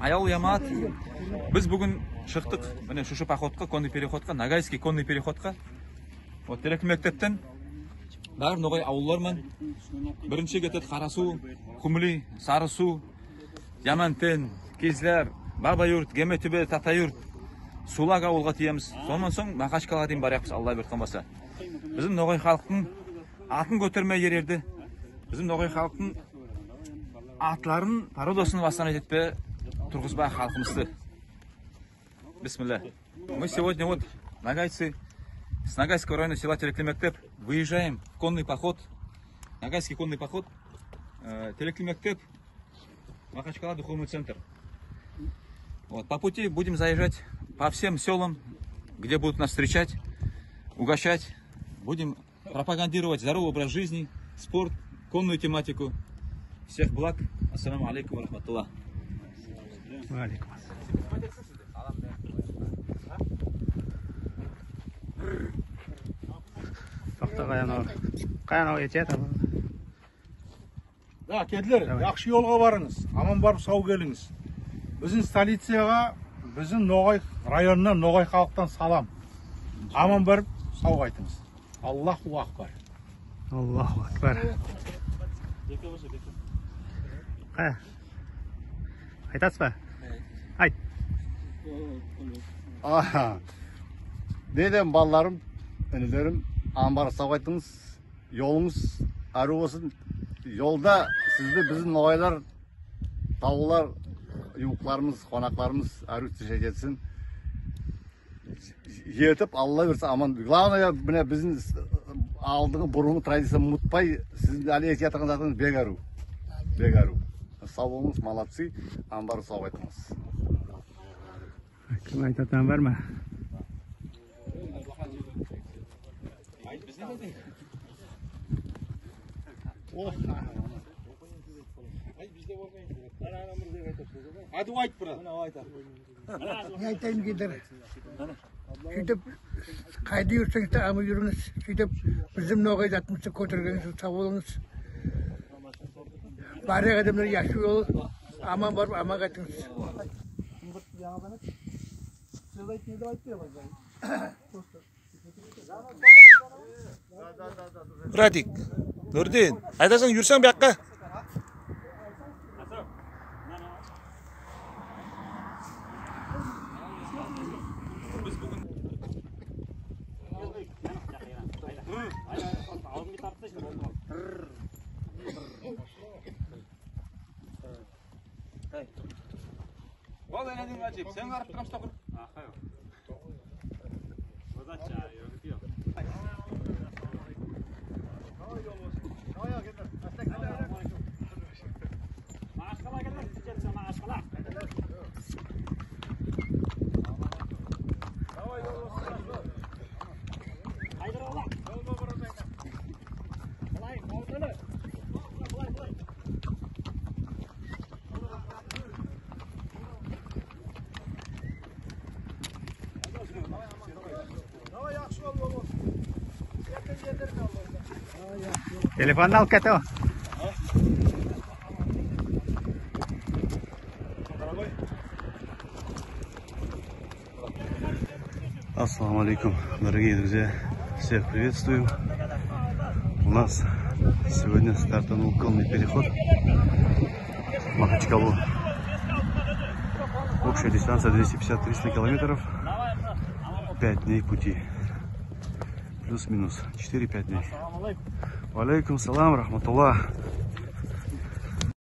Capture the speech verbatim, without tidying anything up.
Аявлы ямагат, биз буьгуьн шыктык мине шушы походка, конный переходка, Ногайский конный переходка. Вот, Терекли-Мектебтен бар ногай авыллар ман. Биринши кетеди Карасув, Кумли, Сарысув, Ямантен, Кизляр, Баба-Юрт, Геметоьбе, Тата-Юрт, Сулак авылга тиемиз. Соннан сонъ Махачкалага дейим бараякпыз, Алла буйырткан болса. Бизим ногай халктынъ атын коьтермеге ерерди. Бизим ногай халктынъ атларын, породасын восстановить этпеге, тургызбага халкымызды. Бисмилла. Мы сегодня вот, ногайцы, с Ногайского района села Терекли-Мектеб выезжаем в конный поход. Ногайский конный поход. Э, Терекли-Мектеб, Махачкала, духовный центр. Вот, по пути будем заезжать по всем селам, где будут нас встречать, угощать. Будем пропагандировать здоровый образ жизни, спорт, конную тематику. Всех благ. Ассаламу алейкум ва рахматуллах. Ва алейкум ассалам. Токта, каяны, каяны этеди? Да, кеделер, давай. Яхшы йолга барынъыз, аман барып сав келинъиз. Бизим столицага, бизим ногай районыннан, ногай халктан салам. Аман барып сав кайтынъыз. Аллаху акбар. Аллаху акбар. Кая? Айтасыз ба? Айт. Аха. Не дейим, балаларым, инилерим, аман барып сав кайтынъыз. Йолынъыз аьруьв болсын. Йолда сизди бизим ногайлар, тавлылар, ювыкларымыз, конакларымыз аьруьв встречать этсин. Етип, Алла берсе, аман. Главное, мине, бизим алдынгы, бурынгы традициямызды умытпай, сизим аьли этип ятырган затынъыз бек аьруьв. Бек аьруьв. Сав болынъыз, молодцы. Аман барып сав кайтынъыз. Ким айтатаган бар ма? Аьди айт, брат. Не айтайым, кеделер? Суьйтип, кайда юрсенъиз де, аман юринъиз. Суьйтип, бизим ногай затымызды коьтергенинъизге сав болынъыз. Барлык аьдемлер яхшы бол, аман барып, аман кайтынъыз. Радик, Нурдин, кайдасынъ, юрсенъ бу якка. Ол энединъ, Раджип, сен карап турамысан, кур. Аха, йок. Озатча, йок, йок. Машкала келдик, сиз жетсе, машкала. Кайдыр, ала. Былай, ортаны. Былай, былай. Телефонды алып кетти. Ассаламу алейкум, дорогие друзья. Всех приветствую. У нас сегодня стартанул конный переход в Махачкалу. Общая дистанция двести пятьдесят — триста километров. Пять дней пути. Плюс-минус четыре-пять дней. Ва алейкум салам, рахматуллах.